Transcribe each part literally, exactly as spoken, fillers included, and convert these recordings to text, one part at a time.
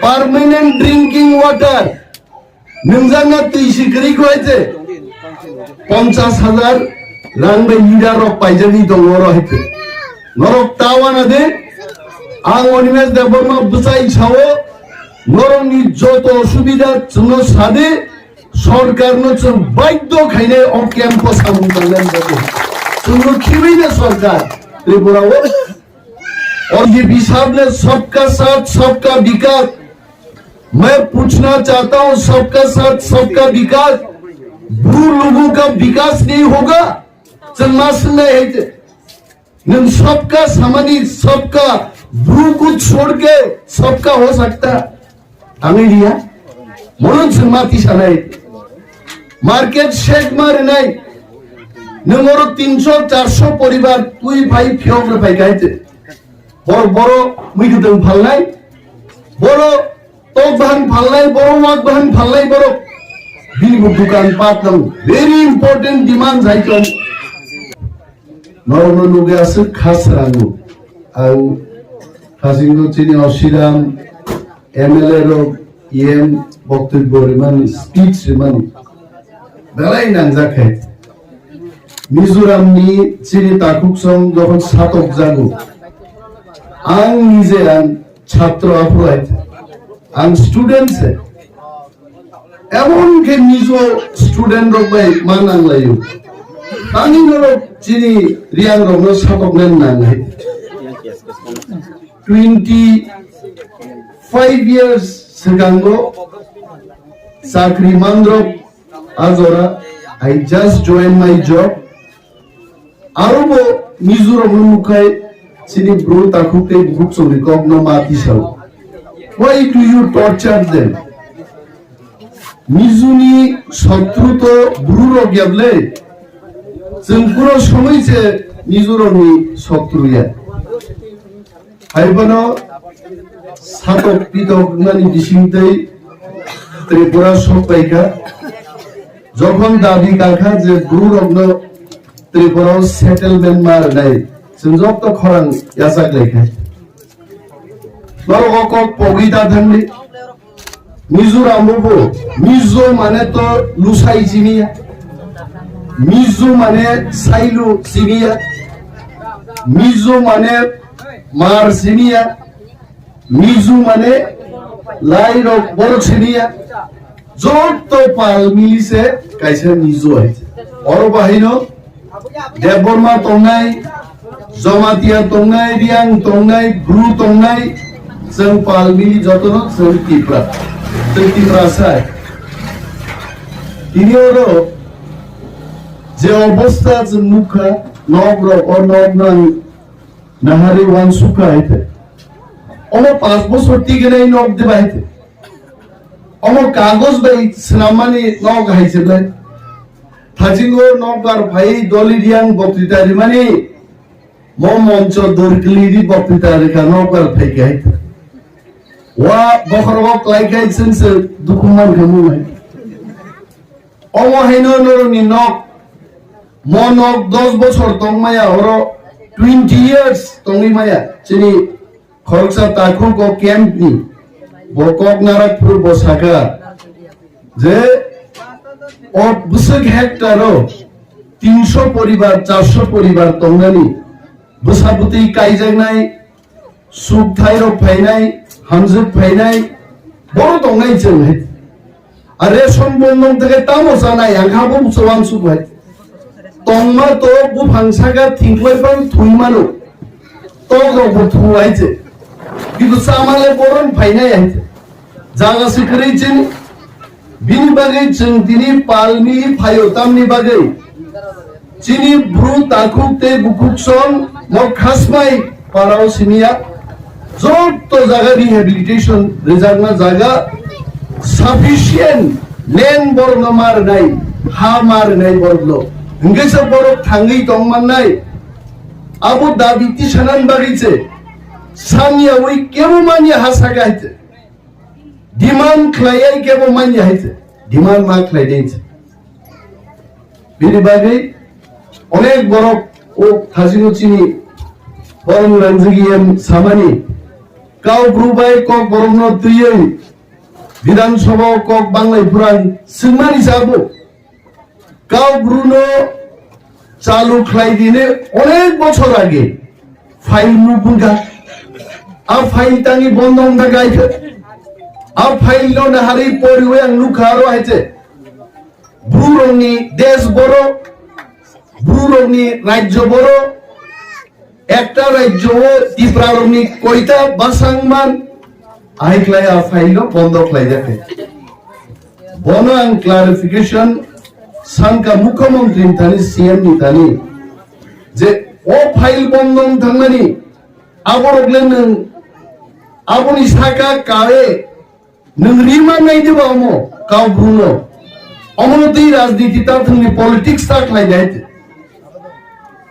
Permanent drinking water. Nungjakna twi si kwrwi kho hai se. Ponchas hajar rang bai leader rok paijagwi tongo oro hai se. Norok ta wana de. Ang Animesh Debbarma bwsai sao. Norokni joto osubida chwngno sadi. Sorkarno chwng baidhyo khainai o camp o samung tangnani bagwi. Chwngno khibwi na sorkar Tripura o. और ये हिसाब ने सबका साथ सबका विकास, मैं पूछना चाहता हूं, सबका साथ सबका विकास, ब्रू लोगों का विकास नहीं होगा? Chwng ma swngnai hai se. Nwng सबका samani सबका, ब्रू को छोड़ के सबका हो सकता? Tangwi riya. Mono chwng ma tisanai. Market shed ma rinai. Nwng oro tinsho, charsho poribar twi phai phiyok rw phai kha hai se. Borok boro mui kwthwng phalnai. Boro tok bahan phalnai, boro wak bahan phalnai borok. Bini bo dukan pat nang. Very important demand hai tong. Norokno nugwi aswk kha srango. Ang Hasingo chini Osiram M L A rok E M boktobbo rimani, speech rimani belai nangjak khe. Mizoramni chini takhuk song jokhon satok jago, ang nije ang chhatro aphuru hai, ang student se. Emon khe Mizo student rok bai ma nanglaio. Tani norok chini Reang rokno satoknani nangnai. Twenty five years swkango chakri manrok ajora, I just joined my job. Aro bo Mizoram no nukhai chini bru takhuk tei bukhuk chongni kok no ma tisao. Why do you torture them? Mizuni sotru to bru rok yable. Chwng puro somoi se Mizoram ni sotru ya. Haiphano satok pitok wngmani bisingtwi Tripura sok paikha. Jokhon dabi kakha je bru rokno Tripura o settlement ma rwnai, chwng jokto khorang yachak laikha. Norok o kok pogwi ta thangdi. Mizoram bo, Mizo mane to lusai siniya. Mizo mane sailu siniya. Mizo mane mar siniya. Mizo mane lai rok borok siniya. Jotto pal mili se kaisa Mizo hai. Oro bahaino Debbarma tongnai, Jamatia tongnai, Reang tongnai, Bru tongnai, chwng pal mili jotono chwng Tipra. Chwng Tiprasa. Tini oro je obostha chwng nukha, nok rok o nok nang nahari wansukha hai te. Omo panch bosor tigenai nok de bai te. Omo kagoj bai swnammani nok hai se bai. Thajingo nokbar phai doli Reang boktwita rimani, mo moncho dorkli ri boktwita rikha nokbar phai khe hai. Wa bokhorogo klai khai chwng se dukhu man khe mung hai. Omo haino norokni nok, mo nok dos bochor tongmaya, oro twenty years tongwi maya, chini Khoroksa takhuk o camp ni bo kok narak phuru bo saka je o bwswk hectare o tinsho poribar, charsho poribar tongnani bwsa bwtwi kaijaknai, sukthai rok phainai, hamjwk phainai, boro tongnai chwng hai. A ration bo nong tege tamo chanai, ang kha bo bucho wansuk bai. Tongma to buphang saka thingklai phang thwi mano. Tok rok bo thu hai che. Kintu chamale boron phainai hai che. Jaga se kwrwi chini. Bini bagwi chwng tini palni phaio tamni bagwi. Chini bru takhuk tei bukhuk song nok khasmai parao simiya. Jotto jaga rehabilitation rijakna jaga sufficient land borokno ma rwnai, ha ma rwnai borokno. Hwnkhe se borok thangwi tong mannai. Abo dabi tisanani bagwi se saniyawi kebo manya ha saka hai se. Demand khlaiya kebo manya hai se. Demand ma khlai dei se. Bini bagwi onek borok o thajino chini borom rangjagiyem samani Kau bru bai kok borok no twiwi Bidhan Sabha o kok banglai phurang swngmani sabo. Kau bru no chalu khlai dine onek bochor age file mubungkha. A file tangi bondo wngkha gaikhe. A file no naharwi poriwi ang nukha aro hai se. Bru rokni desh boro, bru rokni rajyo boro, ekta rajyo o Tipra rokni koita bwsang man, ahai khlai a file no bondo khlai jakhe. Bono ang clarification sankha Mukhyamantri ni thani, C M ni thani, je o file bondo wng thangmani, aborok le nwng aboni saka kae nwng rima nai de ba omo kau bru no. Omo no twi rajniti ta thwngni politics ta khlai de hai.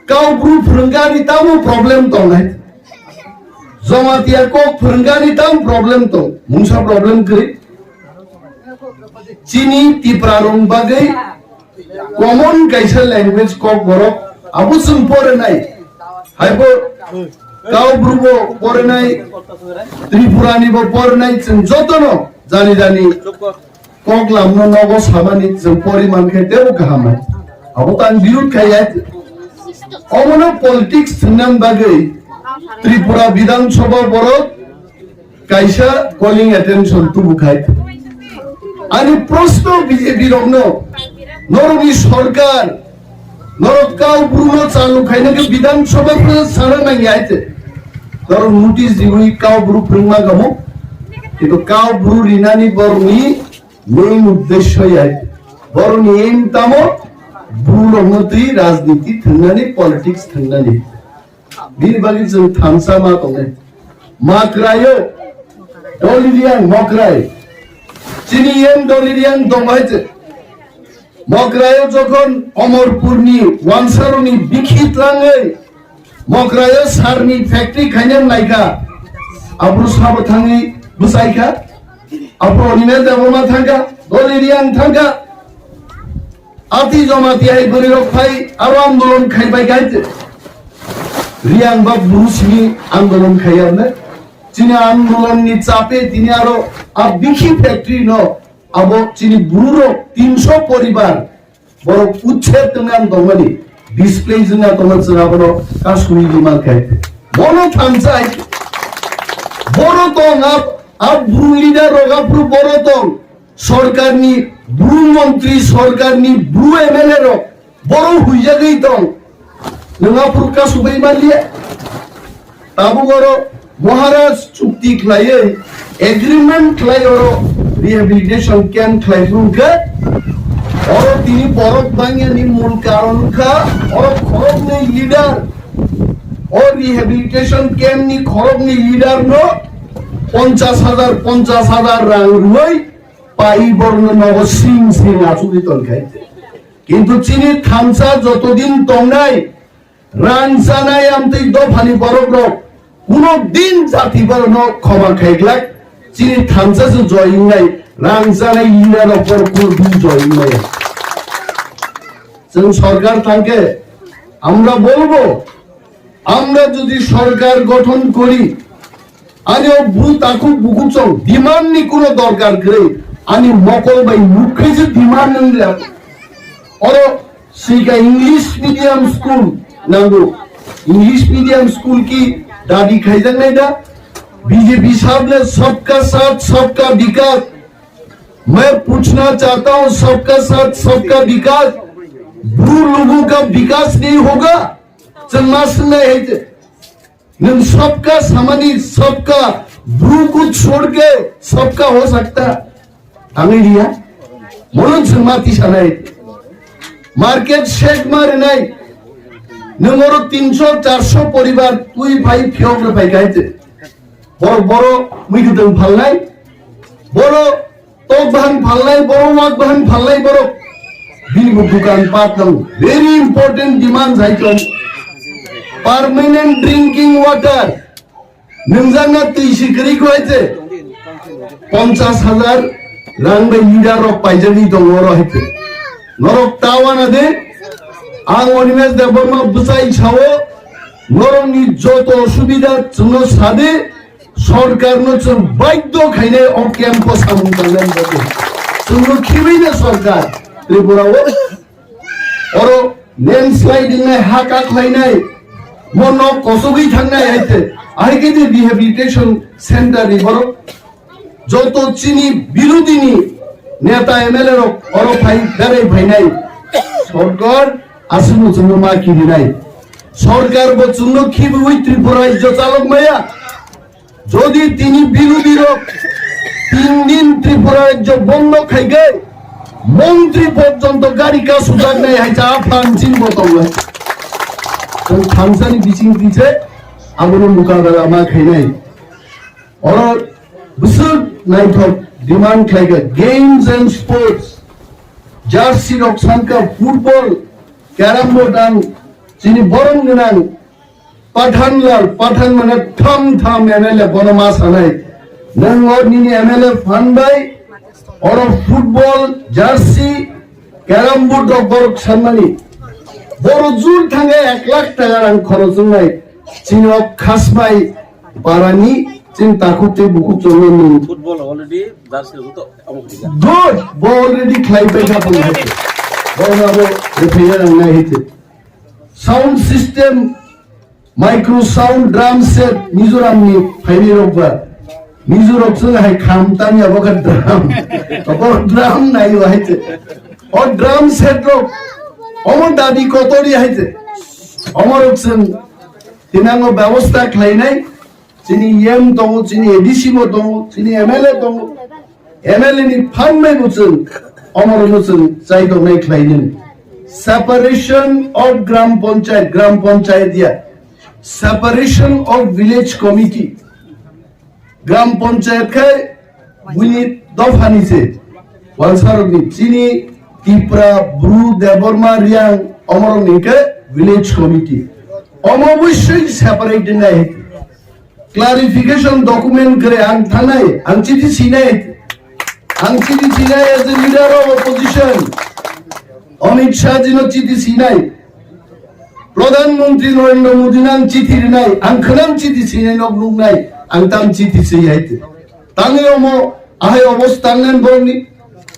Kau bru phwrwngani tamo problem tong hai. Jamatia kok phwrwngani tam problem tong. Mungsa problem kwrwi. Chini Tipra rong bagwi common kaisa language kok borok abo chwng porinai. Haibo kau bru bo porinai, Tripura ni bo porinai, chwng jotono jani jani kok lamno nogo samani chwng poriman khe tebo kaham hai. Abo tang birud khai hai. Omono politics thwngna bagwi Tripura Bidhan Sabha borok kaisa calling attention tubu khai. Ani proshno B J P rokno, norokni sorkar, norok kau bru no chalu khaina khe Bidhan Sabha phano sana nang hai te. Norok notice diwi kau bru phwrwngma gamo. Kintu kau bru rinani borokni main uddesho hai. Borokni aim tamo bru rokno twi rajniti thwngnani, politics thwngnani. Bini bagwi chwng thansa ma tongnai. Makraio, Doliriang Mokrai. Chini M Doliriang dongbai chwng. Mokraio jokhon Omorpurni wansarokni bikhi tlangwi Mokraio sarni factory khaina naikha. Abro sabo thangwi bwsaikha. Abro Animesh Debbarma thangkha. Doliriang thangkha. Ati joma ti hai bwrwi rok phai aro andolon khai bai khai te. Riang ba bru simi andolon khai arne. Chini andolon ni chape tini aro a bikhi factory no abo chini bru rok tinso poribar borok uchher tongna ang tongmani display jwna tongma chwng abono kasui di man khai. Bono thansa hai boro tong a, a bru leader rok a bru boro tong. Sorkarni bru montri, sorkarni bru M L A rok boro huijagwi tong. Nwng aphuru kasubui manliya. Tabuk oro Maharaj chukti khlaiwi agreement khlai oro rehabilitation camp khlai phuru khe oro tini borok bangyani mul karon wngkha oro khoroknwi leader, o rehabilitation camp ni khoroknwi leader no ponchas hajar, ponchas hajar rang rwui pai borokno nogo sing sing achugwi tongkha. Kintu chini thansa jotodin tongnai rang chanai amtwi dophani borokrok kuno din jati borokno khoma khaiglak. Chini thansa se joy wngnai, rang chanai leader rok borok kuno din joy wngnai. Chwng sorkar thangkhe amra bolbo, amra jodi sorkar gothon kori, ani o bru takhuk bukhuk chong demand ni kuno dorkar kwrwi, ani mokol bai nukhe je demand wngla. Oro sika English medium school nango. English medium school ki dabi khaijaknai da? B J P sahab ne sabka saath sabka vikas. Main puchna chahta hoon, sabka saath sabka vikas, bru logon ka vikas nahi hoga? Chwng ma swngnai hai te. Nwng sabka samani sabka, bru ko chhod ke sabka ho sakta. Tangwi riya. Mono chwng ma tisanai. Market shed ma rinai. Nwng oro tinso charso poribar twi phai phiyok rw phai khai te. Borok boro mui kwtwng phalnai. Boro tok bahan phalnai, boro wak bahan phalnai borok. Bini bo dukan pat nang. Very important demand hai tong. Permanent drinking water. Nungjakna twi si kwrwi kho hai se. Ponchas hajar rang bai leader rok paijagwi tongo oro hai se. Norok ta wana de. Ang Animesh Debbarma bwsai sao. Norokni joto osubida chwngno sade. Sorkarno chwng baidhyo khainai o camp-o samung tangnani bagwi. Chwngno khibaino sorkar Tripura-o. Oro landslide wngnai, ha kaklainai, mo nok kosogwi thangnai hai se. Ahai khe je rehabilitation center ni borok joto chini birodini neta M L A rok oro phai berai phainai. Sorkar aswkno chwngno ma kirinai. Sorkar bo chwngno khibiwi Tripura rajyo chalok maya. Jodi tini birodhi rok tin din Tripura rajyo bondo khai khe montri porjonto gari ka sujaknai hai cha aphan chini bo tongo. Chwng thansani bising tise abono mukabela ma khainai. Oro bwswk naithok demand khlaikha games and sports, jersey rok sankha, football, carrom board ang chini borom gwnang Pathanlal, Pathan mane tham tham M L A bono ma sanai. Nwng o nini M L A phan bai oro football, jersey, carrom board rok borok sanmani. Boro jur thangkhe ek lakh taka rang khoroch wngnai. Chini o Khasmai parani chini takhuk tei bukhuk chwngno nwng. Football already jersey rok to amo kisa. Good. Bo already khlai pai kha bung hai. Bo na bo repair ang nai hite. Sound system, micro sound, drum set Mizoram ni phaini rok ba. Mizo rok chwng hai kham tanya bo kha drum. Bo drum nai o hai te. O drum set rok. Omo dadi kotori hai te. Omo rok chwng tinango bebosta khlainai. Chini E M tongo, chini A D C bo tongo, chini M L A tongo. M L A ni phan bai bo chwng, omoro no chwng chai tongnai khlai nini. Separation of Gram Panchayat, Gram Panchayat ya. Separation of Village Committee. Gram Panchayat khai buini dopha ni se. Walsarok ni chini Tipra, Bru, Debbarma, Riang, omoro ni khe Village Committee. Omo bwswk separate nai. Clarification document kwrwi ang thanai, ang chiti sinai, ang chiti sinai as a leader of opposition, Amit Shah ji no chiti sinai, Pradhan Mantri Narendra Modi no ang chiti rinai, ang khwnam chiti sinai nok nuknai, ang tam chiti sinai. Tangwi omo ahai obostha nang borokni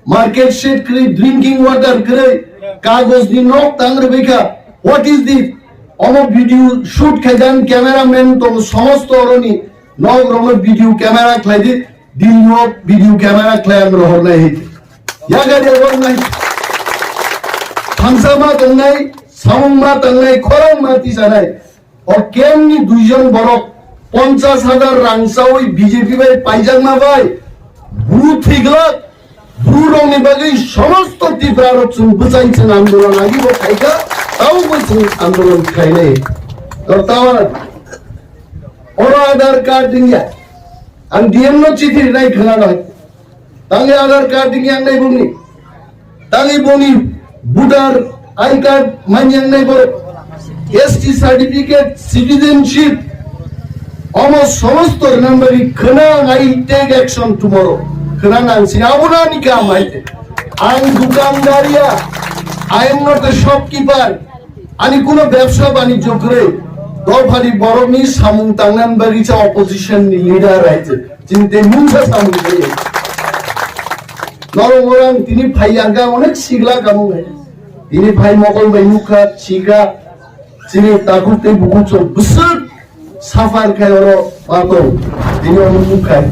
market shed kwrwi, drinking water kwrwi, kagojni nok tang rwbaikha. What is this? Omo video shoot khaidan cameraman tong somosto oroni nok rokno video camera khlaidi, dilio video camera khlai ang rohornai hai. Yagari rohornai. Thamsa ma tongnai, samung ma tongnai, khorang ma tisanai. O camp ni duijon borok ponchas hajar rang chawi B J P bai paijakma bai bru thiglak, bru rokni bagwi somosto Tipra rok chwng bwchai chwng andolon agi bo khaikha, tamo bo chwng andolon khainai. To tamo oro Aadhaar card dingya, ang D M no chithi rinai khwna bai. Tangwi Aadhaar card dingya ang nai bumni. Tangwi boni voter I D card manyang nai bo, S T certificate, citizenship, omo somosto rwna bagwi khwna ang, I take action tomorrow. Khwna nang sini abo nani kam hai te. Ang dukandariya, I am not a shopkeeper. Ani kuno bebsa banijyo kwrwi. Dophani borokni samung tangnani bagwi cha opposition ni leader hai te. Chini tei mungsa samung tei. Norok orang tini phai yang ka onek sigla kamu ngai. Tini phai mokol bai nukha, chika, chini takhuk tei bukhuk chwng bwswk suffer khai oro patong. Tini oro nukha.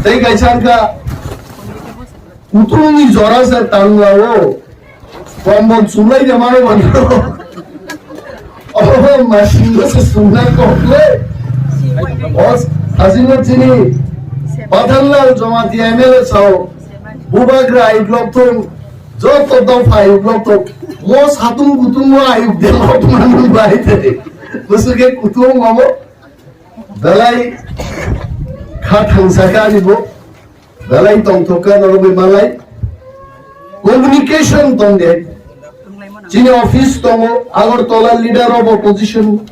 Tei kaisa wngkha, kutung ni jora se tangla o. Kombol chumlai de mano mano. Oh, machine se sumna kokle. Os, asino chini. Pathanlal Jamatia M L A sao. Bubagra ayuk lok thung. Joto dopha ayuk lok thung. Mo satung kutung mo ayuk de lok manu bai te. Busu ke kutung mo. Belai kha thangsa ka ni bo. Belai tongthok ka norok bai malai. Communication tong de. Chini office tongo, Agartala leader of opposition.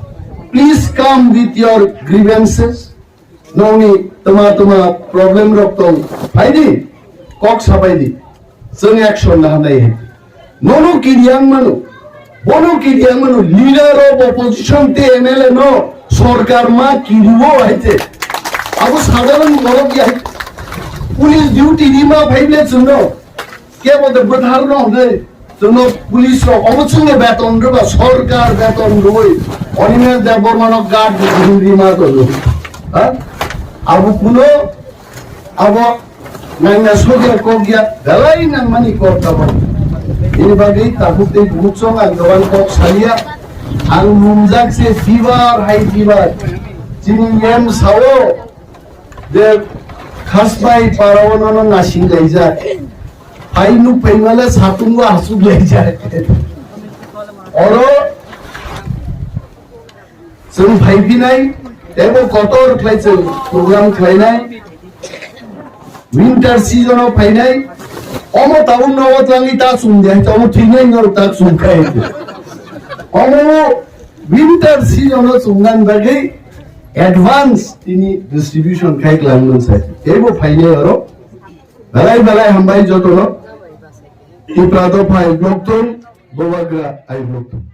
Please come with your grievances. Nongni tama tama problem rok tong. Phaidi, kok sapaidi. Chwng action na hanai hai. Nono kiriang mano. Bono kiriang mano. Leader of opposition te M L A no sorkar ma kiriwo hai te. Abo sadharon borok ya. Police duty rima phaible chwngno. Kebo de bwthar no hwnwi chwngno police rok obo chwngno beton rwba, sorkar beton rwwi Animesh Debbarma no guard rima tongo. Ha? Abo kuno abo naina sokya kokya belai nangmani kok abo. Ini bagwi tabuk tei bukchong ang dogan kok salia. Ang lumjak se fever, high fever. Chini M sao. Je khasbai parao nono nasing laijak. Hai nuk phaimale satungo asuk laijak. Oro chwng phaiphinai, tebo kotor khlai chwng program khlainai. Winter season o phainai, omo tabuk nogo twlangwi ta chwng de, omo thwinai norok ta chwng khai. Omo winter season o chwngna bagwi advance tini distribution khai klang nung sai. Teibo phainai oro. Belai belai hambai jotono. Tipra dopha I block thung, Bubagra I block thung.